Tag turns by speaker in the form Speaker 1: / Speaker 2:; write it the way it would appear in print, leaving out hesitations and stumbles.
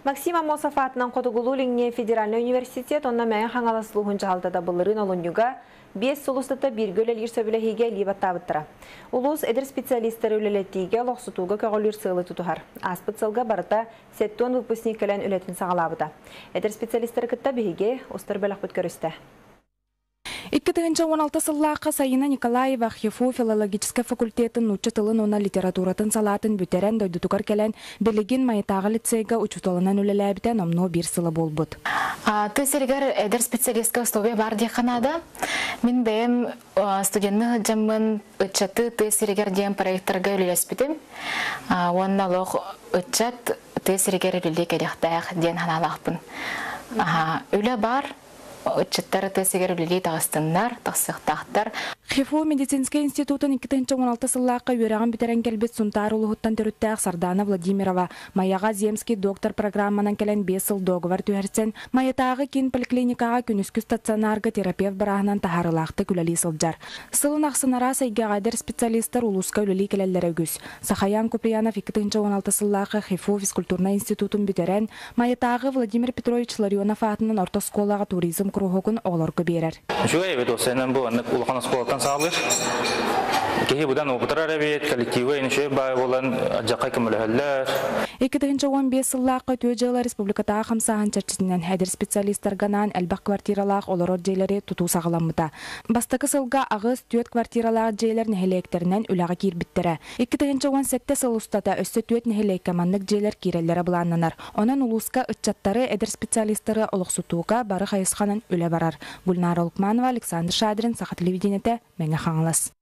Speaker 1: Максим Аммосов аатынан Хотугулуу-Илиҥҥи федеральнай университет уонна Мэҥэ Хаҥалас улууһун дьаһалтата былырыын олунньуга биэс сыл устата бииргэ үлэлиир сөбүлэһиигэ илии баттаабыттара. Улуус эдэр специалистары үлэлэтиигэ, олохсутууга көҕүлүүр сыалы тутуһар. Ааспыт сылга барыта 70 выпускник кэлэн үлэтин саҕалаабыта. Эдэр специалистары кытта биһиги устар бөлөхпүт көрүстэ.
Speaker 2: 2016 сыллаахха Сайына Николаева ХИФУ филологическай факультетын нуучча тылын уонна литературатын салаатын бүтэрэн дойдутугар кэлэн, билигин Майатааҕы лицейгэ учууталынан үлэлээбитэ номнуо биир сыла буолбут.
Speaker 3: Тыа сиригэр эдэр специалистка условия баар диэххэ наада. Мин бэйэм студенныы сылдьаммын ыччаты тыа сиригэр диэн проекттарга үлэлэспитим. Уонна олох ыччат тыа сиригэр үлэлии кэлиэхтээх диэн санаалаахпын. Үлэ баар, ыччаттар тыа сиригэр үлэлии таҕыстыннар, тахсыахтаахтар.
Speaker 2: ХИФУ медицинскэй институтун 2016 сыллаахха үөрэҕин бүтэрэн кэлбит Сунтаар улууһуттан төрүттээх Сардаана Владимирова Майаҕа Земский доктор программанан кэлэн биэс сыл договор түһэрсэн, Майатааҕы киин поликлиникаҕа күнүскү стационарга терапевт бырааһынан таһаарыылаахтык үлэлии сылдьар. Сылын ахсын араас эйгэҕэ эдэр специалистар улууска үлэлии кэлэллэрэ үгүс. Сахаян Куприянов 2016 сыллаахха ХИФУ физкультурнай институтун бүтэрэн, Майатааҕы Владимир Петрович Ларионов аатынан орто оскуолаҕа туризм куруһуогун оҕолорго биэрэр.
Speaker 4: Үчүгэй эбит уопсайынан бу маннык улахан оскуолаттан саҕалыыр. Киһи быдан опытырар эбит, коллектива үчүгэй баай буолан алдьархай көмөлөһөллөр.
Speaker 2: 2015 сыллаахха үтүө дьыала республикатааҕы хамсааһын чэрчитинэн эдэр специалистарга анаан элбэх квартиралаах олорор дьиэлэри тутуу саҕаламмыта. Бастакы сылга аҕыс, түөрт квартиралаах дьиэлэр нэһилиэктэринэн үлэҕэ киирбиттэрэ. 2017 сыл устата өссө түөрт нэһилиэккэ маннык дьиэлэр киирэллэрэ былааннанар. Онон улууска ыччаттары, эдэр специалистары олохсутууга бары хайысханан үлэ барар. Гульнара Лукманова, Александр Шадрин, Саха телевидениетэ, Мэҥэ Хаҥалас.